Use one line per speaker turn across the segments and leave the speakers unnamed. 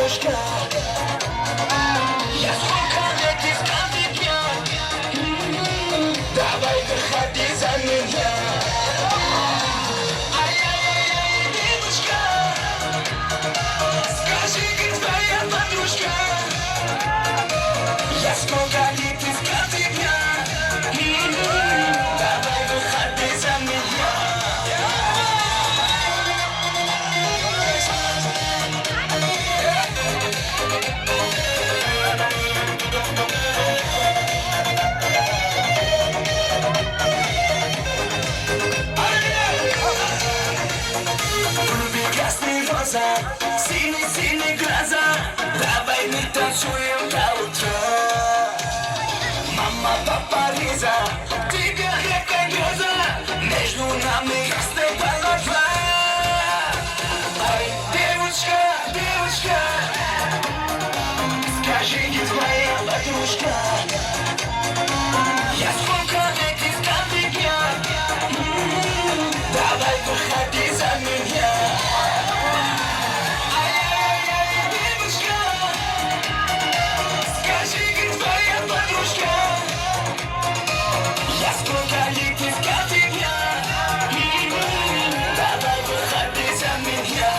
Девушка, я сколько лет искал тебя. М-м-м, Давай выходи за меня. Ай-яй-яй-яй, девушка, скажи, где твоя подружка? Я сколько лет искал тебя. М-м-м, Давай выходи за меня. Вруби красный роза, синий-синий глаза. Давай мы танцуем до утра. Мама, папа, Лиза, тебя крепкая гроза. Между нами красная полотна. Ай, девушка, девушка, скажи, где твоя подружка? Я сколько лет искал тебя. М-м-м, Давай выходи за меня. Ай-яй-яй, девушка, скажи, где твоя подружка? Я сколько лет искал тебя. М-м-м, Давай выходи за меня.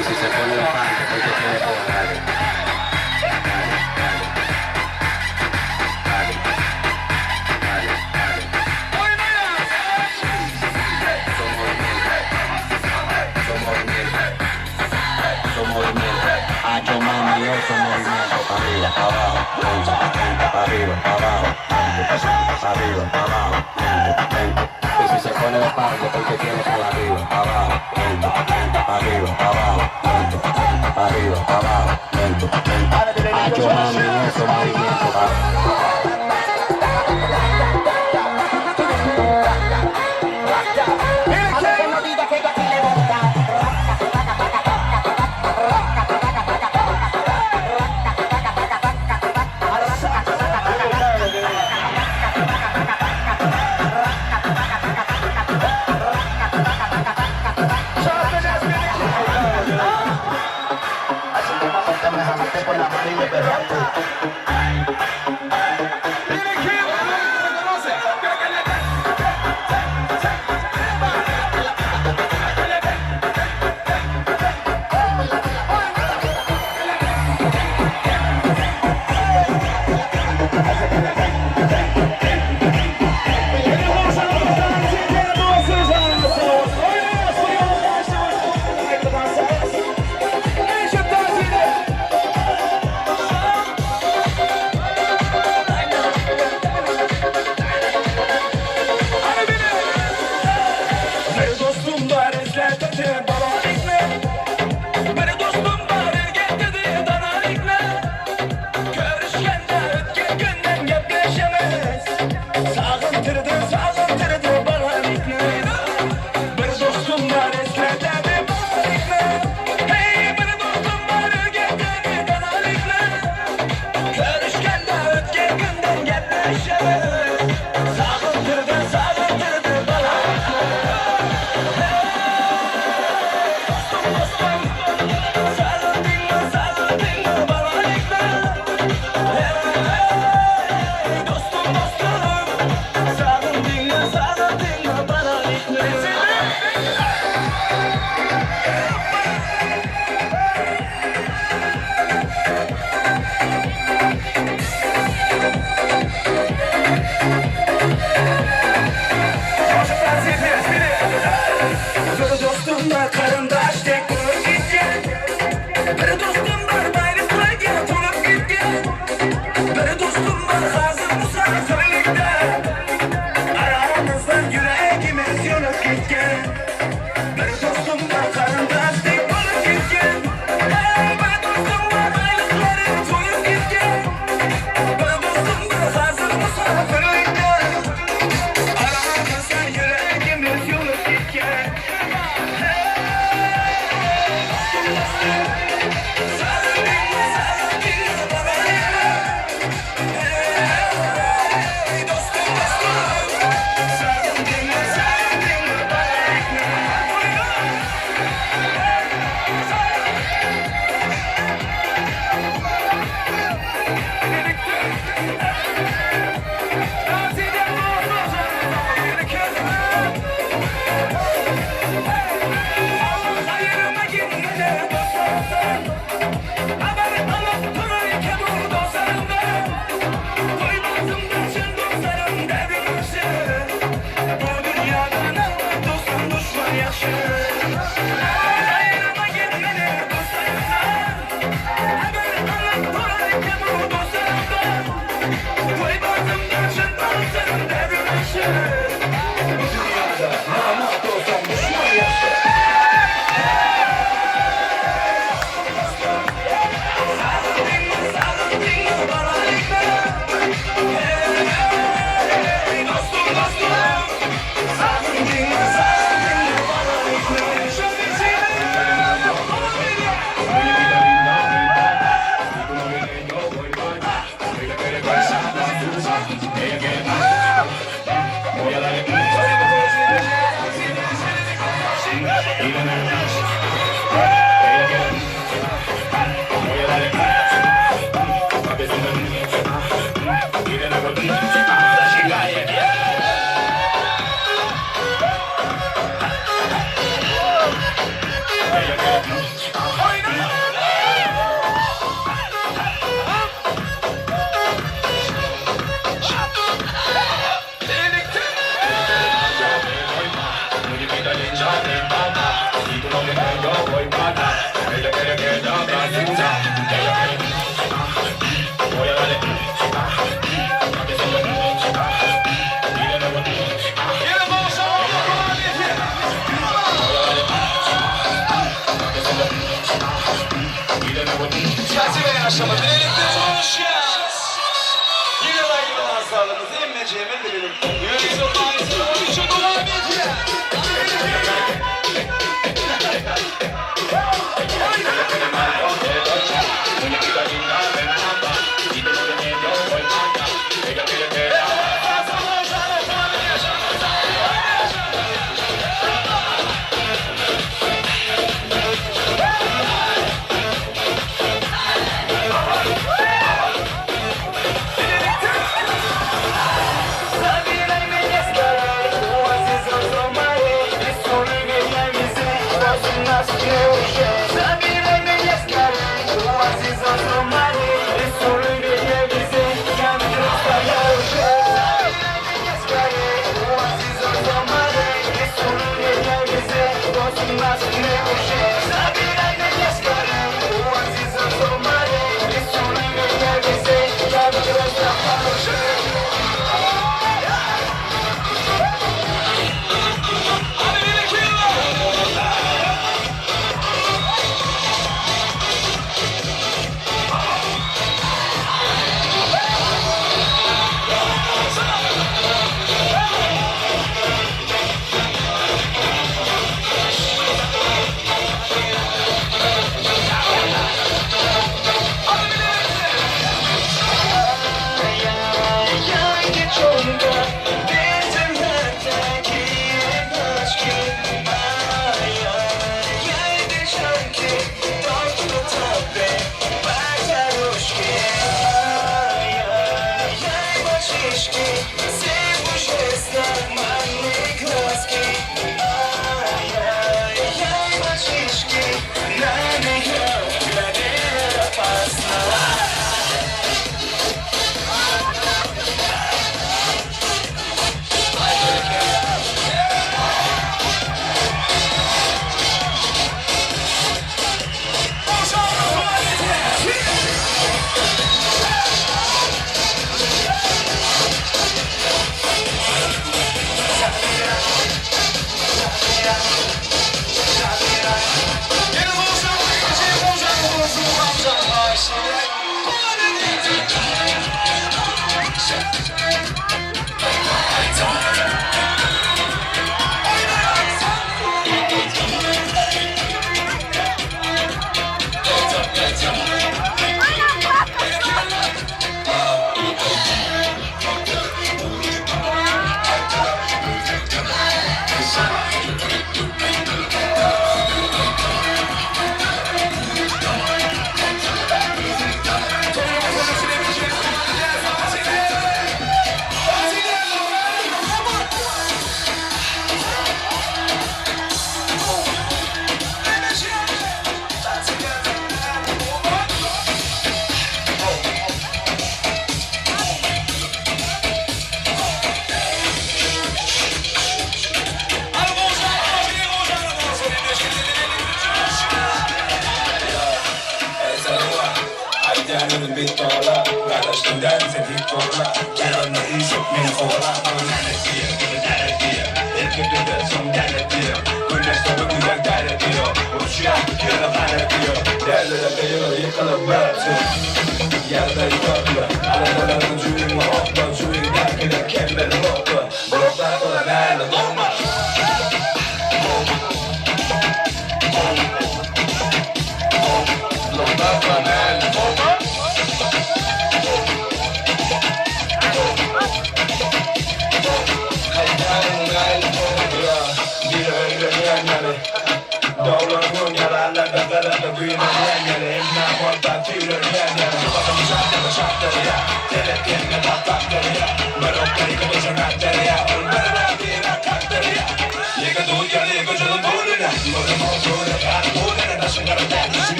Y si se pone de espalda, porque tiene por dale. Dale, dale. Dale. Dale, dale. Son movimientos. Son movimientos. Son movimientos. Hacho mami, son movimientos. Pa' arriba, pa' abajo, lento, lento, pa' arriba, pa' abajo, lento, pa' arriba, pa' abajo, lento, lento. Y si se pone de espalda, porque tiene por arriba, pa' abajo, lento, lento, pa' arriba, pa' abajo, lento, lento, pa' arriba, pa' abajo, lento, lento. Hacho mami, esos movimientos.
Me jalaste por la mano y me perraste.
Bir dostum var izletedi balalikle. Bir dostum var ergetledi danalikle. Görüşkende ötken günden gepleşemiz. Sağıntırdı sağıntırdı balalikle. Bir dostum var izletedi balalikle. Hey bir dostum var ergetledi danalikle. Görüşkende ötken günden gepleşemiz. Sağıntırdı sağıntırdı balalikle. Dostum dostum, sağındın sağındın balalikle. Hey dostum dostum, sağındın sağındın balalikle. Bir dostum var karındaş tek bolup gitken. Bir dostum var baylıklarga to'lib ketgan. Bir dostum var hazır musofirlikda. Aramızdan yuragimiz yonib ketgan. Bir dostum var qarindoshdek bo'lib ketgan. Hey, bir dostum var bayliqlari to'yib ketgan. Bir dostum var hazır musofirlikda. Aramızdan yuragimiz yonib ketgan. Hey, dostum dostum, sağındingmi sağındingmi balalikni. Hey, dostum dostum, sağındingmi sağındingmi balalikni.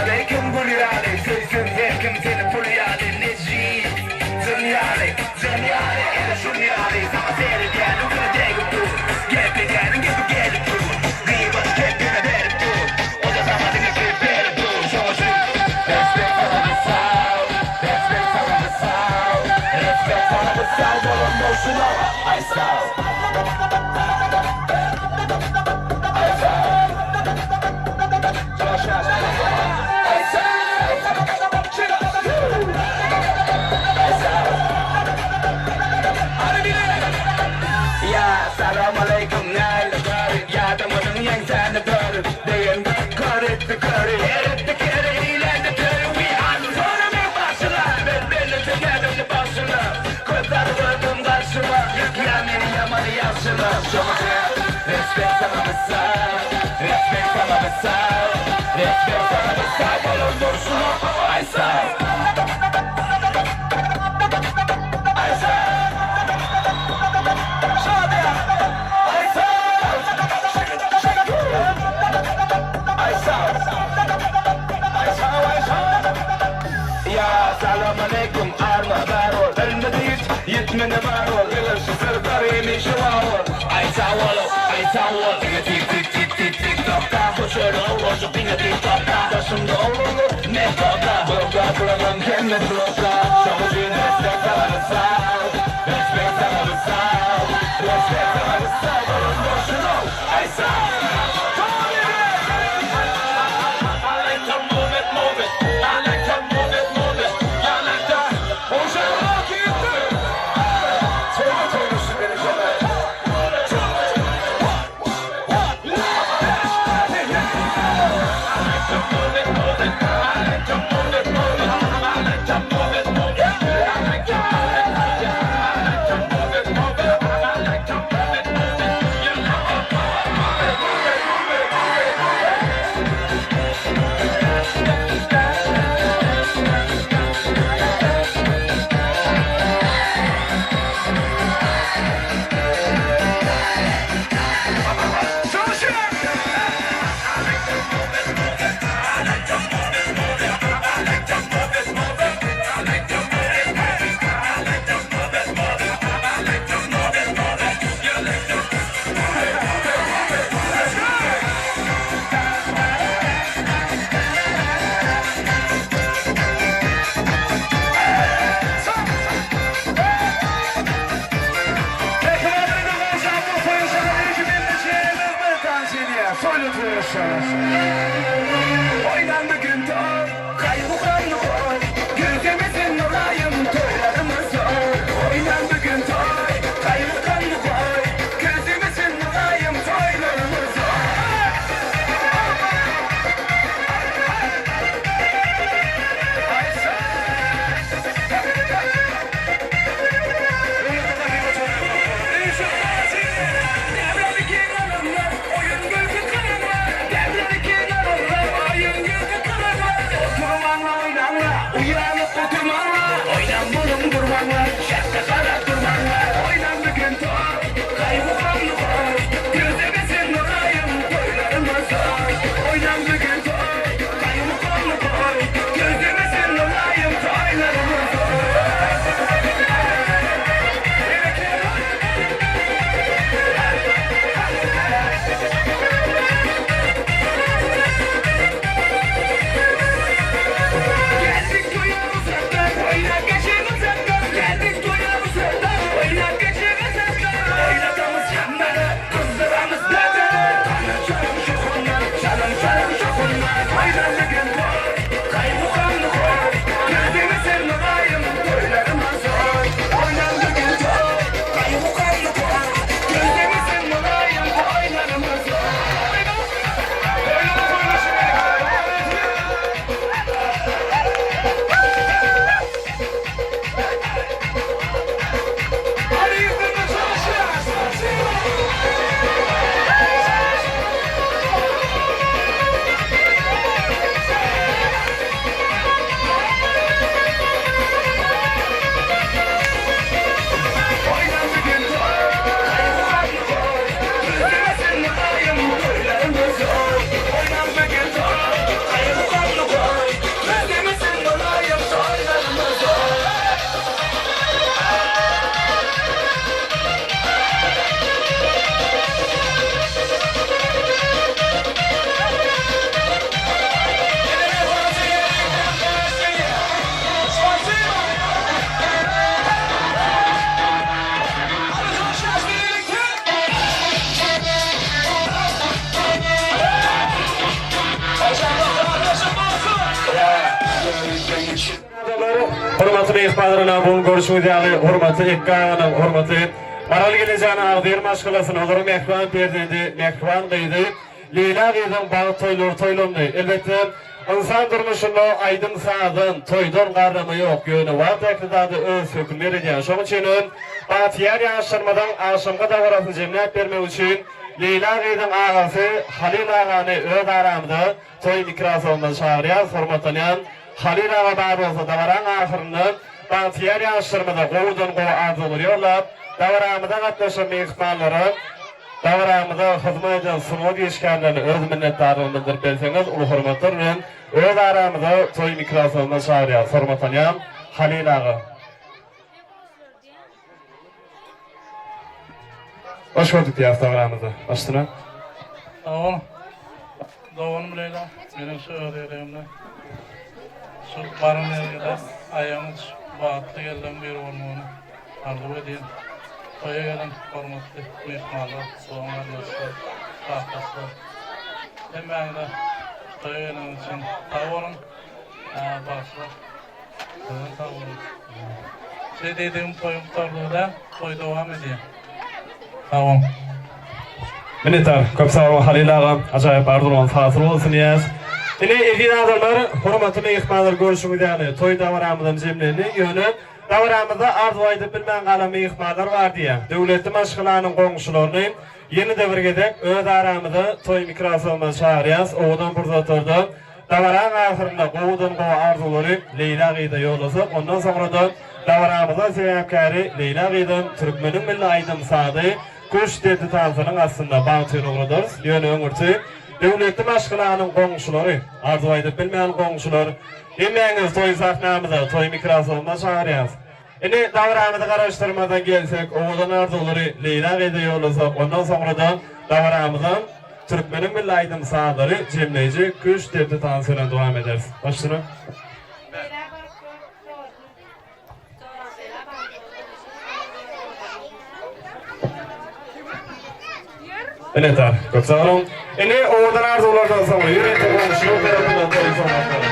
Aleýkim gül ýaly, söýsün her kim seni pul ýaly Nejis, jyn ýaly, jyn ýaly, ene şun ýaly Saňa seredýäniň güni degip dur, gepledýäniň gepi gelip dur Gybat kepbine berip dur, o-da saňa diňe kep berip dur Şoň üçin Respekt saňa wysal, respekt saňa wysal, respekt saňa wysal bolan bolşuna Aý sag.
Hormatly myhmanlar ynha bu gün görşüňiz ýaly hormatly Ekge aganyň, hormatly Maral gelnejäniň agzybir maşgalasyny, olaryň mähriban perzendi, mähriban gyzy Leýla gyzyň bagt toýlary toýlandy. Elbetde, ynsan durmuşynda aýdym-sazdan, toýdan garrama ýok, ýöne wagt ähli zada öz hökümini edýär. Şonuň üçin hem bagtyýar ýaşlarymyzyň agşamky dabarasyny jemläp bermek üçin Leýla gyzyň agasy Halyl agany öz aramyza toý mikrofonyna çagyrýarys. Hormatlanýan Halyl aga bar bolsa dabaraň ahyrynda bagtyýar ýaşlarymyza gowudan-gowy arzuwlary ýollap, dabaramyza gatnaşan myhmanlara, dabaramyza hyzmat eden sungat işgärlerine öz minnetdarlygyny bildirip berseňiz uly hormatlar bilen öz aramyza toý mikrofonyna çagyrýarys. Hormatlanýan Halyl aga. Hoş gördük diýýäris dabaramyzda. Başsyna.
Sag bol. Doganym Leýla, meniň şu öz gezegimde şu baran ýeriňde aýagyňyz düşüp bagtly gelleň biri bolmagyny arzuw edýän. Toýa gelen hormatly myhmanlar, dogan-garyndaşlar, kakdaşlar, hemmäňize toýa geleniňiz üçin sag boluň. Bagşylar, sizem sag boluň. Şeý diýdigim toýuň gutardygy däl, toý dowam edýär. Sag boluň.
Minnetdar. Köp sag boluň Halyl aga. Ajaýyp arzuwlaryňyz hasyl bolsun diýýäs. Ine eziz adamlar, hormatly myhmanlar görşüňiz ýaly toý dabaramyzam jemlendi. Ýöne dabaramyzda arzuw aýdyp bilmän galan myhmanlar bar diýýär. Döwletli maşgalanyň goňşularyny ýene-de bir gezek öz aramyza toý mikrofonyna çagyrýas. Owadan pursatlarda Dabaraň ahyrynda gowudan-gowy arzuwlary Leýla gyza ýollasak, ondan soňra-da dabaramyzyň sebäpkäri Leýla gyzam türkmeniň milli aýdym-sazy Küştdepdi tansynyň astynda bagtyny ugradarys. Ýöne öňürti döwletli maşgalanyň goňşulary, arzuw aýdyp bilmän goňşular, hemmäňizi toý sahnamyza, toý mikrofonyna çagyrýas. Indi dabaramyzy garaşdyrmadan gelsek, owadan arzuwlary Leýla gyza ýollasak, ondan soňra-da dabaramyzam türkmeniň milli aýdym-sazlary jemleýji küştdepdi tansy bilen dowam ederis. Başyna. Minnetdar. Köp sag boluň. Indi owadan arzuwlardan soňra ýörite goňşular tarapyndan toý sowgatlary.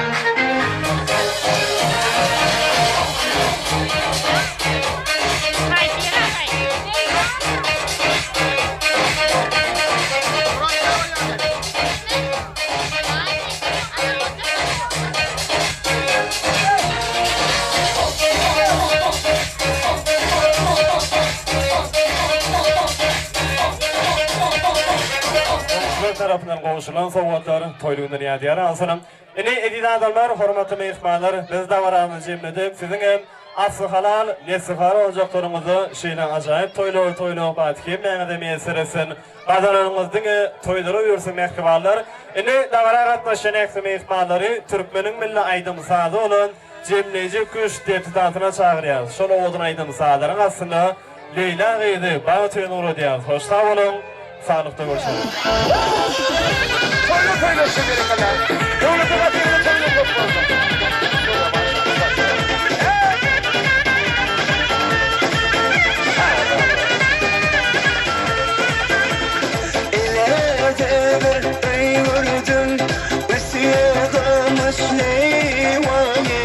Goňşular tarapyndan gowşurylan sowgatlar toýly günden ýadygär galsyn. Indi eziz adamlar, hormatly myhmanlar, biz dabaramyzy jemledik. Siziň hem asly halal, nesli halal ojaklaryňyzda şeýle ajaýyp toýlary toýlamak bagty hemmäňize miýesser etsin. Gazananyňyz diňe toýlara ýürsün mähribanlar. Indi dabara gatnaşýan ähli myhmanlary türkmeniň milli aýdym-sazy bolan Jemleýji küşt deputatyna çagyrýarys. Şol owadan aýdym-sazlaryň astynda Leýla gyzy bagt öýüne ugradýarys. Hoş sag boluň, saglykda görşeliň.
Toýda toýlaşsa berekella. Döwlete gatyryny toýda köp bolsun.
Ileride bir öý gördüm, Üstüne gamyş leýwany,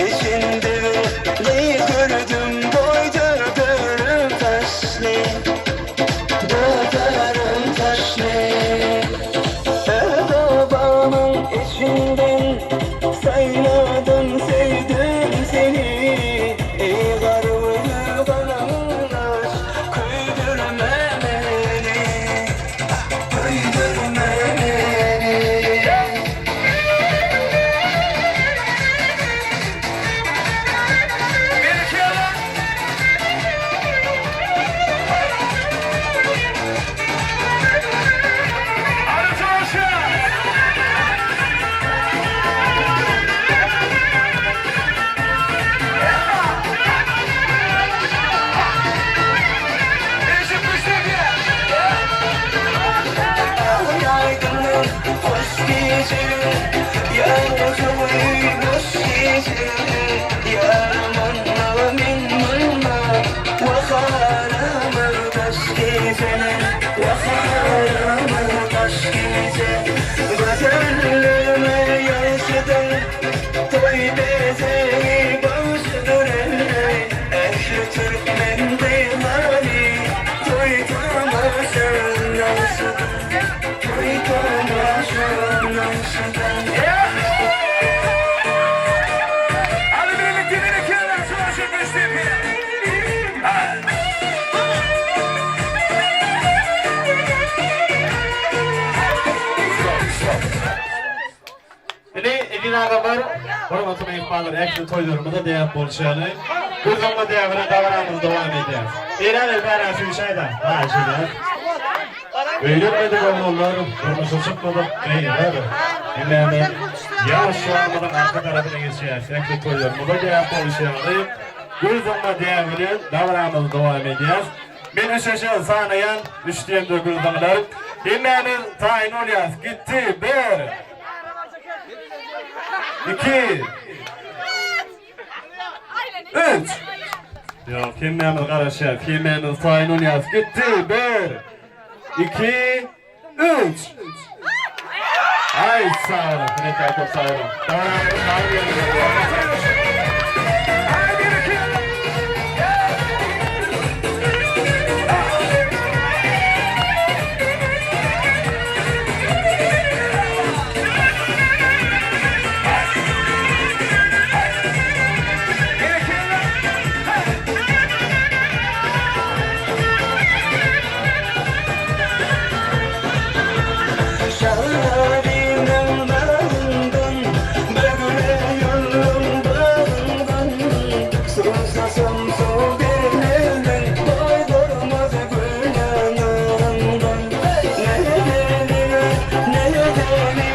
Içinde bir gyz gördüm, Boý dökerim taşly, Dökerim taşly. Öz obamyň içinden.
Eziz adamlar, hormatly myhmanlar, ähli toýlarymyzda däp bolşy ýaly, gürrüňe däbine dabaramyzy dowam edýäris. Eýran el bärä süýşäýdä, haýyş edýäris. Öýlenmedik oglanlar, durmuşa çykmadyk gyzlar, hemmämiz ýaş ýarymyzyň arka tarapyna geçýäris. Ähli toýlarymyzda däp bolşy ýaly, gürrüňe däbine dabaramyzy dowam edýäris. Men üçeşe sanaýan, üç diýemde gül zyňlar. Hemmämiz taýyn bolýas. Gitdi, bir. Iki. Üç. Ýok, hemmämiz garaşýas. Hemmämiz taýyn bolýas. Gitdi, bir. Iki. Üç. Aý, sag boluň. Minnetdar, köp sag boluň.
Şahyrynyň bagyndan bir güle ýollum bagyndan Suwsasam suw bermezdiň doýdurmaz gül ýanagyndan Ne edeli, ne edeli.